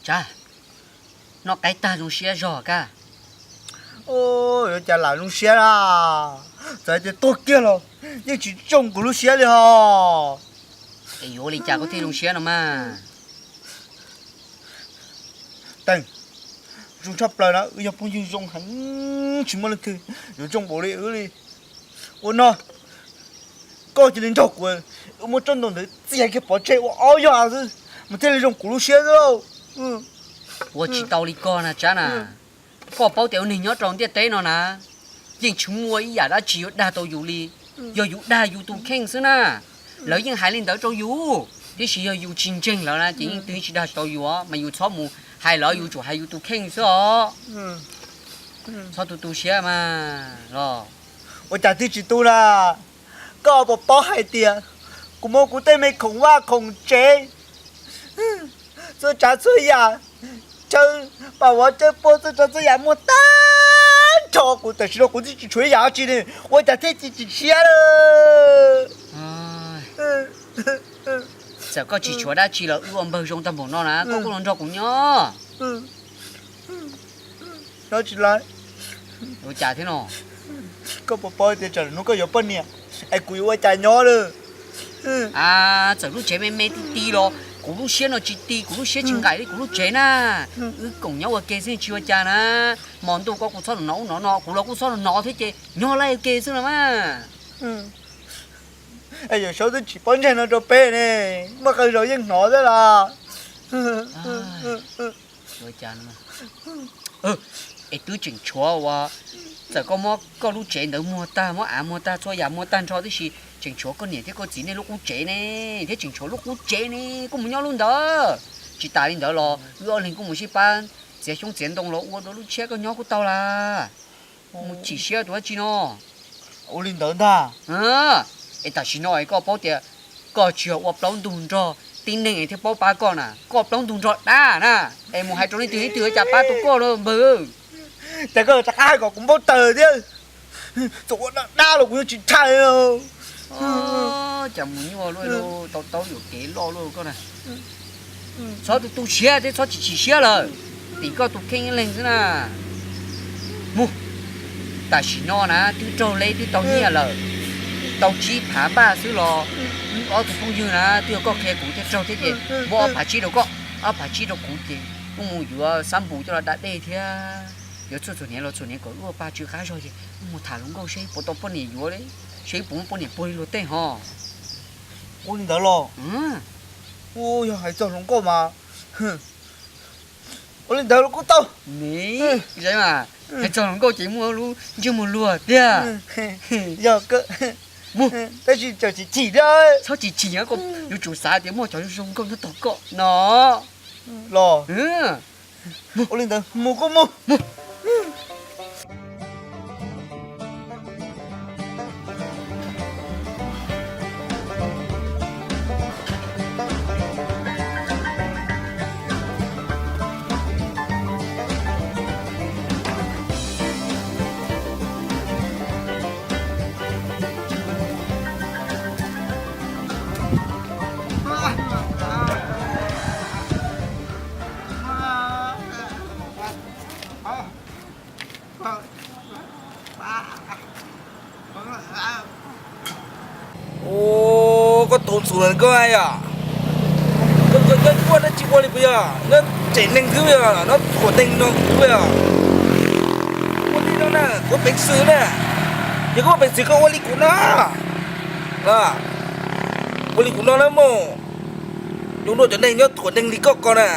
Tsav, noj qaib tag zoo siab zog kab. Yuav cas lam zoo siab na, txawm hais tias tuag kiag los yeej tsis tsoo kuv lub siab li hos. Es yuav ua li cas koj thiaj zoo siab no mas? Teem, zoo tshaj plaws na, wb yog phooj ywg zoo heev, tsis muaj leej twg yuav zoo npaum li wb li. Ua no, koj cia li nrog kuv, wb muab tsob ntoo ntawd txiav kiag pov tseg ua ob yam xwb mas thiaj li zoo kuv lub siab xwb. Ua tsis tau li koj na Tsab na. Koj paub tias ua neeg nyob rau ntiaj teb no na, yeej tsis muaj ib yam dab tsi yuav dag tau yus li. Yog yus dag yus tus kheej xwb na, lawv yeej hais li ntawd rau yus, tiam sis yog yus tsis ntseeg lawv na ces yeej twb tsis dag tau yus os, mas yus txhob mus hais lawv, yus tsum hais yus tus kheej xwb os. Txhob tu tu siab mas los. Ua cas thiaj tsis tu na? Koj puas paub hais tias kuv muab kuv tej me khoom vaj khoom tsev, txhua tsav txhua yam, chaw pam vov chaw puag txhua tsav txhua yam muag tag nrho, kuv tam sim no kuv twb tsis tshuav ib yam dab tsi li, ua cas thiaj tsis tsis siab lawm? Txawm koj tsis tshuav dab tsi los wb ua npawg zoo tag npaum no na, koj kuj los nrog kuv nyob. Nyob tsis lawm. Ua cas thiab no? Koj puas paub tias tsam hnub koj yuav poj niam es kuv yuav ua cas nyob lawm? A, txawm lub tsev me me ti ti los kuv lub siab no tsis ti, kuv lub siab tsis nqaim li kuv lub tsev na. Wb koom nyob ua ke xwb tsis ua cas na. Hmo ntuj koj kuj txhob hnov ub hnov no, kuv los kuj txhob hnov thiab ces nyob laij ua ke xwb los mas. Es Yawm Saub twb tsis pob ntseg no rau peb ne, muaj qee zaus yeej hnov xwb los. Es twb tseem tshuav uas txawm koj muab koj lub tsev ntawd muag tag, muab av muag tag, txhua yam muag tag nrho tib si, tseem tshuav koj niam thiab koj txiv nej lub qub tsev ne, thiab tseem tshuav lub qub tsev ne, koj mus nyob lub ntawd. Tsis tas li ntawd los wb ob leeg kuj mus sib pab txiav xyoob txiav ntoo los ua dua lub tshiab koj nyob kuj tau las. Mus chim siab tus dab tsi no. Ua li ntawd ntag. Es tam sim no es koj paub tias koj tsis yog ua plaub ntug nrog tib neeg thiaj paub pab koj na, koj ua plaub ntug nrog dab na. Es mus hais rau leej twg leej twg cas pab tau koj los npawg. Ces koj rov qab hais kom kuv npau taws thiab. Txawm ua dab dab los kuv yeej tsis ntshai. Cas mus nyuaj luaj, tau taub yuam kev loj luaj koj na. Txhob tu tu siab thiab txhob chim chim siab lawm, tim koj tus kheej ib leeg xwb na. Mus, tam sim no na twb raug leb twb tau nyiaj lawm, tau tsib phav npaj xwb los wb ob tug phooj ywg na twb yog koj qhia kuv thiaj raug thiab ces muab ob phav tsib rau koj, ob phav tsib rau kuv ces wb mus yuav xab npus coj los da dej thiab yuav txhua txhua hniav los txhua hniav kom wb ua pa tsw qab zog ces wb mus tham hluas nkauj seb puas tau poj niam yuav li, seb puas muaj poj niam puag li luag tej ho. Ua li ntawd los? Ua yog hais txog hluas nkauj mas, ua li ntawd los kuj tau. Hais txog hluas nkauj ces muaj lub ntsej muag luag tiag. Yog, tab sis tseem chim chim thiab. Txhob chim chim, yuav tsum xav tias muaj cov zoo nkauj nyob tog koj no los. Ua li ntawd mus kuj mus. Ua, koj tuav ntxuav koj yom? Koj, koj, koj muaj dab tsi ua li puas yog? Nyob tsev neeg xwb yog, nyob thuam neeg no xwb yog? Ua li no na, kuv peev xwm na, yog koj peev xwm koj ua li kuv no, ua li kuv no na mog, zoo dua cov neeg nyob thuam neeg li koj ko na.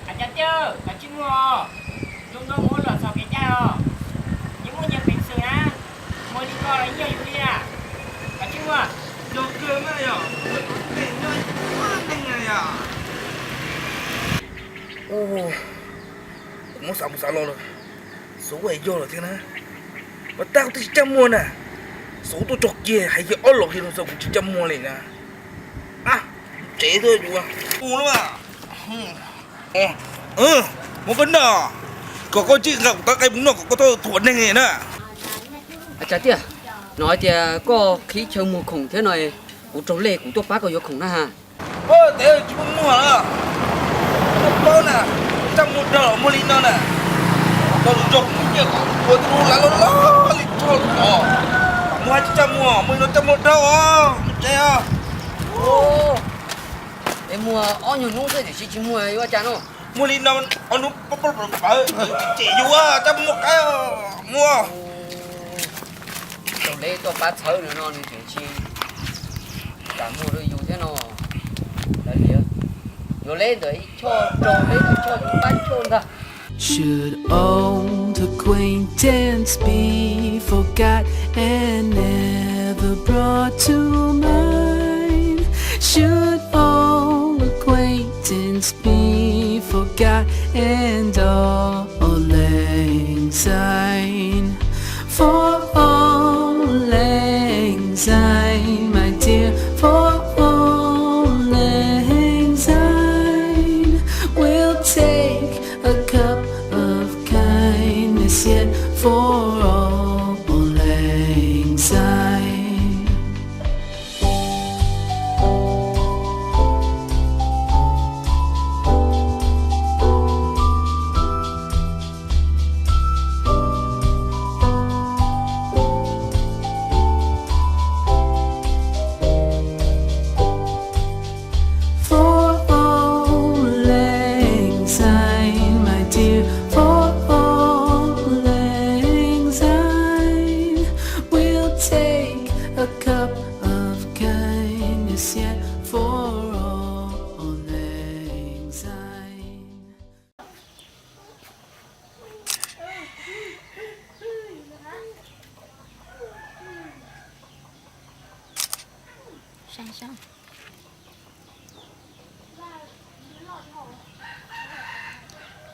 Hais tias tiag, koj tsis muaj, zoo nkaus mus ua luam txog kev cai os, yeej muaj nyias peev xwm na, muaj li koj los yeej yog yus li na, koj tsis muaj. Yog kawg mas yog, neeg nyob neeg na yog. Kuv muab xav mus xav los lawm, xyov yog lawm thiab na. Mas tab kuv twb tsis caj muag na, xyov tuaj txog kiag hais yog ob los kiag no xyov kuv tsis caj muag li na. Tsev tuaj yuav mus lawm. Muab koj noj, kom koj tsis nqa kuv tau qe mus noj kom koj tau thuam neeg na. Ua cas tiag, no hais tias koj qhib chaw muag khoom thiab no, Kuv raug lej kuv tuaj pab koj yuav khoom na ha. Ua, tes tsis muaj muag los? Koj paub na, txaj muag dhau muag li no na. Koj tus nraug kuv nyiam kom ua tus lus lav loj loj li txhoj lus os. Muag tsis txaj muag, muag li no txaj muag dhau os, mus tsev os. Es muag ob nyuag hnub xwb tiam sis tsis muag yuav ua cas no? Muag li no ob hnub pawv pawv, cem yus txaj muag qaib muag. Raug lej tuaj pab txhawb no no nws tseem tsis kam muag rau yus thiab no. Lawv liam, yuav lej ntawm ib choj raug lej ntawm choj yus pab choj ntag. Should old acquaintance be forgot and never brought to mind? Should old acquaintance be forgot and auld lang syne? For auld lang syne, my dear, for auld lang syne, we'll take a cup of kindness yet for auld lang syne. For auld lang syne, my dear, for auld lang syne, we'll take a cup of kindness yet for auld lang syne.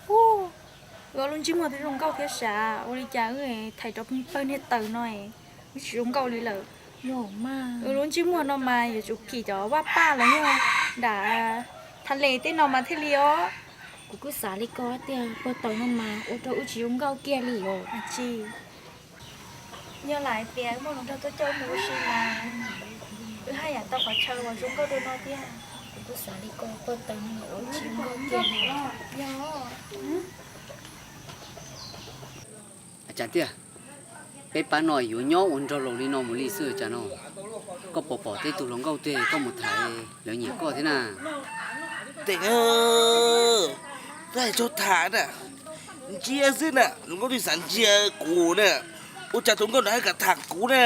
Ub, wb ob lub ntsej muag twb zoo nkauj thiab sav, ua li cas wb thaiv rau pawg niag taws no wb tsis zoo nkauj li lawm. Wb lub ntsej muag no mas yuav tsum phim cov vaj paj los yog nram thaj les tej no mas thiaj li os. Kuv kuj xav li ko tiag, pawg taws no mas ua rau wb tsis zoo nkauj kiag li os. Tsis yog lam hais tias wb muaj hluas nraug tuaj coj wb mus ua si mas wb haj yam tau qhov chaw uas zoo nkauj dua no thiab. Kuv kuj xav li ko, pawg taws no mas ua tsis zoo nkauj kiag li. Yog. Cas tiag, peb pab no yuav nyob ua nraug laus li no mus li xwb cas no. Koj puas pom tej tug hluas nkauj twg koj mus tham lawv nyiam koj thiab na? Tes, twb hais txog tham na, ntsia xwb na, hluas nkauj twb xav ntsia kuv na, ua cas tus nkauj ntawd haj kam tham kuv na.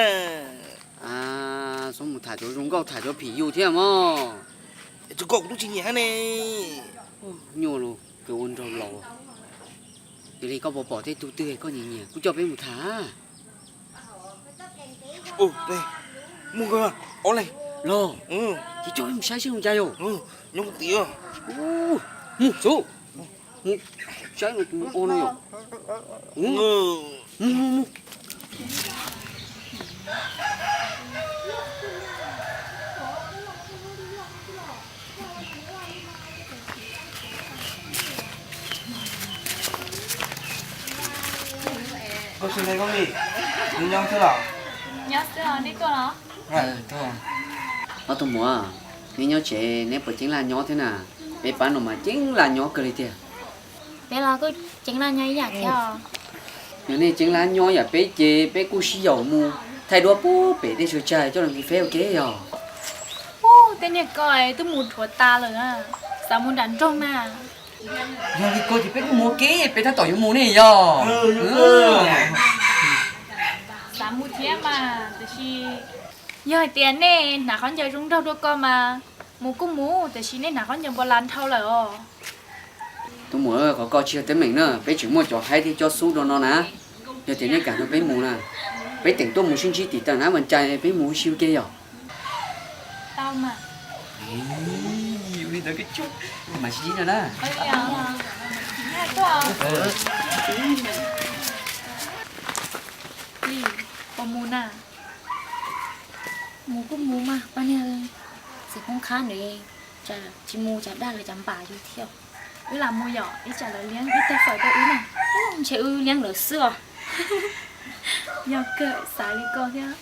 Xub mus tham cov zoo nkauj tham cov phim yus thiab mog. Tus nkauj kuv twb tsis nyiam hab ne. Nyuaj los kawg ua nraug laus. Yog li koj puas pom tej tug twg koj nyiam nyiam kuj coj peb mus tham. Mus, ob leeg los, ces coj peb mus saib seb zoo cas yog. Nyob tim, mus xwb, mus saib no tus o no yog. Mus, mus, mus. Koj tsis neb koj li, neb nyob xwb los? Ob tug muam, neb nyob tsev neb puas ceeb laj nyob thiab na? Peb pab no mas ceeb laj nyob kawg li tiag. Peb los kuj ceeb laj nyob ib yam thiab. Yog nej ceeb laj nyob yam peb ces peb kuj sib yaum mus thaij duab puag pem tej suav tsag coj los nqi feb ua ke yog. Ub, tej niag ko twb mus dhuav tas lawm, xav mus nram nroog na. Yog li ko ces peb kuj mus ua ke, peb tab tom yuav mus ne yog. Xav mus thiab mas, tiam sis yog hais tias nej hnav khaub ncaws zoo nraug dua ko mas mus kuj mus, tiam sis nej hnav khaub ncaws npau las dhau lawm os. Tus muam, qhov ko tsis yog teeb meem na, peb tseem muaj cov haib thiab cov xub rau no na. Yog tias nej kam nrog peb mus na, peb teem tuaj mus sib ntsib tim taw na, vas cas peb mus ua si ua ke yog. Tau mas. Ua li ntawd, mam sib ntsib no na. Puas mus na? Mus kuj mus mas, pab niag txiv poob qhab ntawd, tsis mus cas dag lawv cas npam yus thiab. Wb lam mus yom, ib tsam lawv liab ib teg fawm rau wb na. Ntshe wb liab lawv xwb os. Yog kawg, xav li ko thiab.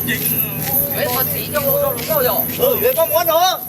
Yuav ib qho txiv coj mus rau hluas nkauj yom? Yuav ib pob muab no.